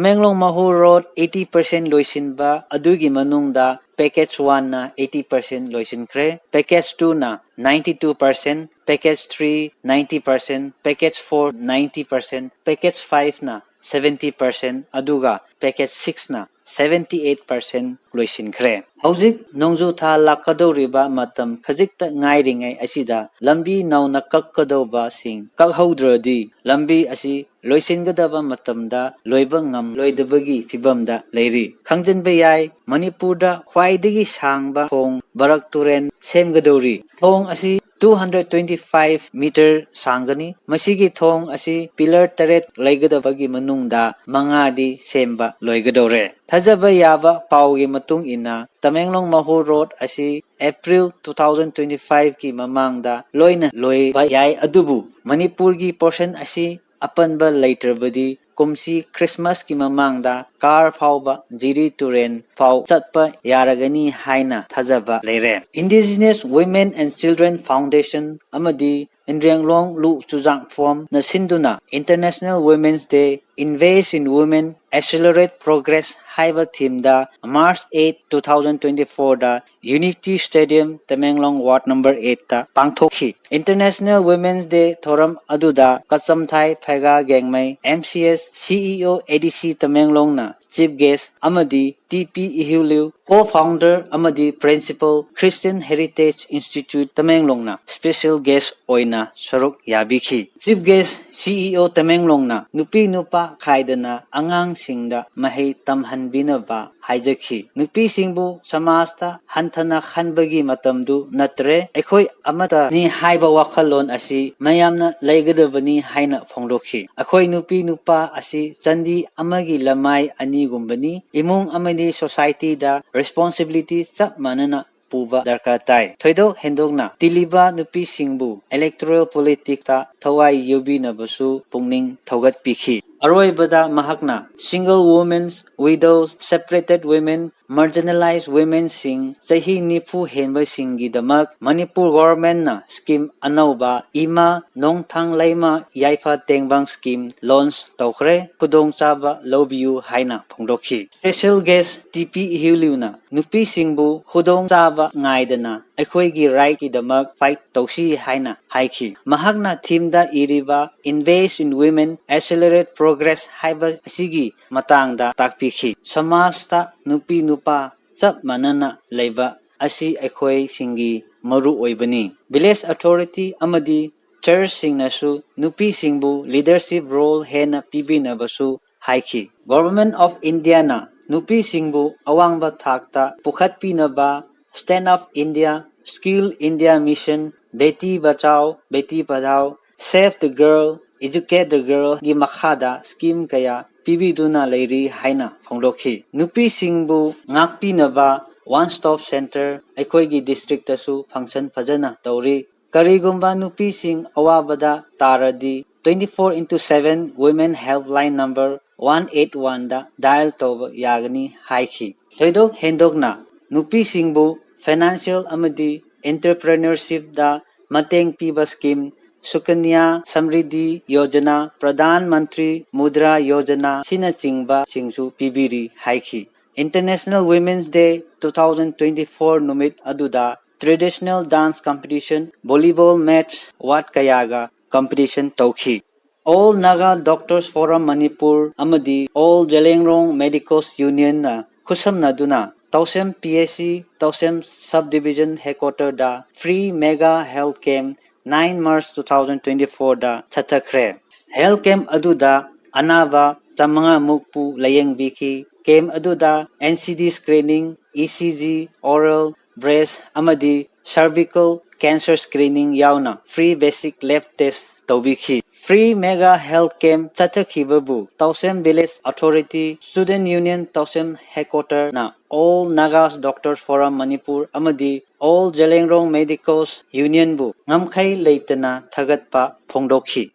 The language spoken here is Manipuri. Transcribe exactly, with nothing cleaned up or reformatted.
ꯇꯃꯦꯡꯂꯣꯡ ꯃꯍꯨ ꯔꯣꯗ eighty percent ꯂꯣꯏꯁꯤꯟꯕ ꯑꯗꯨꯒꯤ ꯃꯅꯨꯡꯗ package one ꯅ eighty percent ꯂꯣꯏꯁꯤꯟꯈ꯭ꯔꯦ, package two ꯅ ninety two percent, package three ninety percent, package four ninety percent, package five ꯅ seventy percent, ꯑꯗꯨꯒ package six ꯅ seventy eight percent ꯂꯣꯏꯁꯤꯟꯈ꯭ꯔꯦ꯫ ꯍꯧꯖꯤꯛ ꯅꯣꯡꯖꯨ ꯊꯥ ꯂꯥꯛꯀꯗꯧꯔꯤꯕ ꯃꯇꯝ ꯈꯖꯤꯛꯇ ꯉꯥꯏꯔꯤꯉꯩ ꯑꯁꯤꯗ ꯂꯝꯕꯤ ꯅꯧꯅ ꯀꯛꯀꯗꯧꯕꯁꯤꯡ ꯀꯛꯍꯧꯗ꯭ꯔꯗꯤ ꯂꯝꯕꯤ ꯑꯁꯤ ꯂꯣꯏꯁꯤꯟꯒꯗꯕ ꯃꯇꯝꯗ ꯂꯣꯏꯕ ꯉꯝꯂꯣꯏꯗꯕꯒꯤ ꯐꯤꯕꯝꯗ ꯂꯩꯔꯤ꯫ ꯈꯪꯖꯤꯟꯕ ꯌꯥꯏ, ꯃꯅꯤꯄꯨꯔꯗ ꯈ꯭ꯋꯥꯏꯗꯒꯤ ꯁꯥꯡꯕ ꯊꯣꯡ ꯕꯔꯛ ꯇꯨꯔꯦꯜ ꯁꯦꯝꯒꯗꯧꯔꯤ꯫ ꯊꯣꯡ ꯑꯁꯤ two hundred twenty five meter ꯁꯥꯡꯒꯅꯤ꯫ ꯃꯁꯤꯒꯤ ꯊꯣꯡ ꯑꯁꯤ pillar ꯇꯔꯦꯠ ꯂꯩꯒꯗꯕꯒꯤ ꯃꯅꯨꯡꯗ ꯃꯉꯥꯗꯤ ꯁꯦꯝꯕ ꯂꯣꯏꯒꯗꯧꯔꯦ꯫ ꯊꯥꯖꯕ ꯌꯥꯕ ꯄꯥꯎꯒꯤ ꯃꯇꯨꯡ ꯏꯟꯅ, ꯇꯃꯦꯡꯂꯣꯡ ꯃꯍꯨ ꯔꯣꯗ ꯑꯁꯤ April two thousand twenty five ꯀꯤ ꯃꯃꯥꯡꯗ ꯂꯣꯏꯅ ꯂꯣꯏꯕ ꯌꯥꯏ, ꯑꯗꯨꯕꯨ ꯃꯅꯤꯄꯨꯔꯒꯤ portion ꯑꯁꯤ ꯑꯄꯟꯕ ꯂꯩꯇ꯭ꯔꯕꯗꯤ ꯀꯨꯝꯁꯤ Christmas ꯀꯤ ꯃꯃꯥꯡꯗ ꯀꯥꯔ ꯐꯥꯎꯕ ꯖꯤꯔꯤ ꯇꯨꯔꯦꯜ ꯐꯥꯎ ꯆꯠꯄ ꯌꯥꯔꯒꯅꯤ ꯍꯥꯏꯅ ꯊꯥꯖꯕ ꯂꯩꯔꯦ꯫ Indigenous Women and Children Foundation ꯑꯃꯗꯤ ꯏꯟꯗ꯭ꯔꯦꯡꯂꯣꯡ ꯂꯨ ꯆꯨꯖꯥꯛ ꯐꯣꯔꯝꯅ ꯁꯤꯟꯗꯨꯅ International Women's Day, Invest in Women, Accelerate Progress ꯍꯥꯏꯕ theme ꯗ March eight, two thousand twenty four ꯗ Unity Stadium, Tamenglong, Ward number eight ꯇ ꯄꯥꯡꯊꯣꯛꯈꯤ꯫ International Women's Day ꯊꯧꯔꯝ ꯑꯗꯨꯗ ꯀꯆꯝꯊꯥꯏ ꯐꯩꯒꯥ ꯒꯦꯡꯃꯩ, MCS, CEO, ADC ꯇꯃꯦꯡꯂꯣꯡꯅ chief guest ꯑꯃꯗꯤ ꯇꯤ ꯄꯤ ꯏꯍꯤꯎꯂꯤꯎ, co-founder ꯑꯃꯗꯤ principal, Christian Heritage Institute ꯇꯃꯦꯡꯂꯣꯡꯅ special guest ꯑꯣꯏꯅ ꯁꯔꯨꯛ ꯌꯥꯕꯤꯈꯤ꯫ Chief guest CEO ꯇꯃꯦꯡꯂꯣꯡꯅ ꯅꯨꯄꯤ ꯅꯨꯄꯥ ꯈꯥꯏꯗꯅ ꯑꯉꯥꯡꯁꯤꯡꯗ ꯃꯍꯩ ꯇꯝꯍꯟꯕꯤꯅꯕ ꯍꯥꯏꯖꯈꯤ꯫ ꯅꯨꯄꯤꯁꯤꯡꯕꯨ ꯁꯃꯥꯖꯇ ꯍꯟꯊꯅ ꯈꯟꯕꯒꯤ ꯃꯇꯝꯗꯨ ꯅꯠꯇ꯭ꯔꯦ꯫ ꯑꯩꯈꯣꯏ ꯑꯃꯠꯇꯅꯤ ꯍꯥꯏꯕ ꯋꯥꯈꯜꯂꯣꯟ ꯑꯁꯤ ꯃꯌꯥꯝꯅ ꯂꯩꯒꯗꯕꯅꯤ ꯍꯥꯏꯅ ꯐꯣꯡꯗꯣꯛꯈꯤ꯫ ꯑꯩꯈꯣꯏ ꯅꯨꯄꯤ ꯅꯨꯄꯥ ꯑꯁꯤ ꯆꯟꯗꯤ ꯑꯃꯒꯤ ꯂꯃꯥꯏ ꯑꯅꯤꯒꯨꯝꯕꯅꯤ꯫ ꯏꯃꯨꯡ ꯑꯃꯗꯤ society ꯗ responsibility ꯆꯞ ꯃꯥꯟꯅꯅ ꯄꯨꯕ ꯗꯔꯀꯥꯔ ꯇꯥꯏ꯫ ꯊꯣꯏꯗꯣꯛ ꯍꯦꯟꯗꯣꯛꯅ ꯇꯤꯜꯂꯤꯕ ꯅꯨꯄꯤꯁꯤꯡꯕꯨ electoral politics ꯇ ꯊꯋꯥꯏ ꯌꯥꯎꯕꯤꯅꯕꯁꯨ ꯄꯨꯛꯅꯤꯡ ꯊꯧꯒꯠꯄꯤꯈꯤ꯫ ꯑꯔꯣꯏꯕꯗ ꯃꯍꯥꯛꯅ single women, widows, separated women, marginalized womenꯁꯤꯡ ꯆꯍꯤ ꯅꯤꯐꯨ ꯍꯦꯟꯕꯁꯤꯡꯒꯤꯗꯃꯛ ꯃꯅꯤꯄꯨꯔ ꯒꯣꯚꯔꯟꯃꯦꯟꯠꯅ ꯁ꯭ꯀꯤꯝ ꯑꯅꯧꯕ ꯏꯃꯥ ꯅꯣꯡꯊꯥꯡ ꯂꯩꯃ ꯌꯥꯏꯐ ꯇꯦꯡꯕꯥꯡ ꯁ꯭ꯀꯤꯝ ꯂꯣꯟꯆ ꯇꯧꯈ꯭ꯔꯦ꯫ ꯈꯨꯗꯣꯡꯆꯥꯕ ꯂꯧꯕꯤꯌꯨ ꯍꯥꯏꯅ ꯐꯣꯡꯗꯣꯛꯈꯤ꯫ Special guest ꯇꯤ ꯄꯤ ꯏꯍꯤꯎ ꯂꯤꯌꯨꯅ ꯅꯨꯄꯤꯁꯤꯡꯕꯨ ꯈꯨꯗꯣꯡꯆꯥꯕ ꯉꯥꯏꯗꯅ ꯑꯩꯈꯣꯏꯒꯤ rightꯀꯤꯗꯃꯛ fight ꯇꯧꯁꯤ ꯍꯥꯏꯅ ꯍꯥꯏꯈꯤ꯫ ꯃꯍꯥꯛꯅ themeꯗ ꯏꯔꯤꯕ Invest in Women, Accelerate Progress ꯍꯥꯏꯕ ꯑꯁꯤꯒꯤ ꯃꯇꯥꯡꯗ ꯇꯥꯛꯄꯤꯈꯤ꯫ ꯁꯃꯥꯖꯇ ꯅꯨꯄꯤ ꯅꯨꯄꯥ ꯆꯞ ꯃꯥꯟꯅꯅ ꯂꯩꯕ ꯑꯁꯤ ꯑꯩꯈꯣꯏꯁꯤꯡꯒꯤ ꯃꯔꯨ ꯑꯣꯏꯕꯅꯤ꯫ Village authority ꯑꯃꯗꯤ churchꯁꯤꯡꯅꯁꯨ ꯅꯨꯄꯤꯁꯤꯡꯕꯨ leadership role ꯍꯦꯟꯅ ꯄꯤꯕꯤꯅꯕꯁꯨ ꯍꯥꯏꯈꯤ꯫ Government of Indiaꯅ ꯅꯨꯄꯤꯁꯤꯡꯕꯨ ꯑꯋꯥꯡꯕ ꯊꯥꯛꯇ ꯄꯨꯈꯠꯄꯤꯅꯕ Stand Up India, Skill India Mission, Beti Bachao, Beti Padhao, Save the Girl, Educate the Girlꯒꯤ ꯃꯈꯥꯗ ꯁ꯭ꯀꯤꯝ ꯀꯌꯥ ꯄꯤꯕꯤꯗꯨꯅ ꯂꯩꯔꯤ ꯍꯥꯏꯅ ꯐꯣꯡꯗꯣꯛꯈꯤ꯫ ꯅꯨꯄꯤꯁꯤꯡꯕꯨ ꯉꯥꯛꯄꯤꯅꯕ One Stop Center ꯑꯩꯈꯣꯏꯒꯤ districtꯇꯁꯨ function ꯐꯖꯅ ꯇꯧꯔꯤ꯫ ꯀꯔꯤꯒꯨꯝꯕ ꯅꯨꯄꯤꯁꯤꯡ ꯑꯋꯥꯕꯗ ꯇꯥꯔꯗꯤ twenty four into seven Women Helpline number one eight oneꯗ dial ꯇꯧꯕ ꯌꯥꯒꯅꯤ ꯍꯥꯏꯈꯤ꯫ ꯊꯣꯏꯗꯣꯛ ꯍꯦꯟꯗꯣꯛꯅ ꯅꯨꯄꯤꯁꯤꯡꯕꯨ financial ꯑꯃꯗꯤ entrepreneurshipꯇ ꯃꯇꯦꯡ ꯄꯤꯕ scheme Sukanya Samriddhi Yojana, Pradhan Mantri Mudra Yojana ꯑꯁꯤꯅꯆꯤꯡꯕꯁꯤꯡꯁꯨ ꯄꯤꯕꯤꯔꯤ ꯍꯥꯏꯈꯤ꯫ International Women's Day two thousand twenty four ꯅꯨꯃꯤꯠ ꯑꯗꯨꯗ traditional dance competition, volleyball match, award ꯀꯌꯥꯒ competition ꯇꯧꯈꯤ꯫ All Naga Doctors Forum Manipur ꯑꯃꯗꯤ All Zeliangrong Medicos Unionꯅ ꯈꯨꯠꯁꯝꯅꯗꯨꯅ Tousem P H C Tousem Subdivision Headquarterꯗ free mega health camp nine March two thousand twenty fourꯗ ꯆꯠꯊꯈ꯭ꯔꯦ꯫ Health camp ꯑꯗꯨꯗ ꯑꯅꯥꯕ ꯆꯥꯃꯉꯥ ꯃꯨꯛꯄꯨ ꯂꯥꯌꯦꯡꯕꯤꯈꯤ꯫ Camp ꯑꯗꯨꯗ N C D screening, E C G, oral, breast ꯑꯃꯗꯤ cervical cancer screening ꯌꯥꯎꯅ free basic lab test ꯇꯧꯕꯤꯈꯤ꯫ Free mega health camp ꯆꯠꯊꯈꯤꯕꯕꯨ ꯇꯧꯁꯦꯝ Village Authority, Student Union ꯇꯧꯁꯦꯝ Headquarterꯅ All Naga Doctors Forum Manipur ꯑꯃꯗꯤ All Zeliangrong Medicos Unionꯕꯨ ꯉꯝꯈꯩ ꯂꯩꯇꯅ ꯊꯥꯒꯠꯄ ꯐꯣꯡꯗꯣꯛꯈꯤ꯫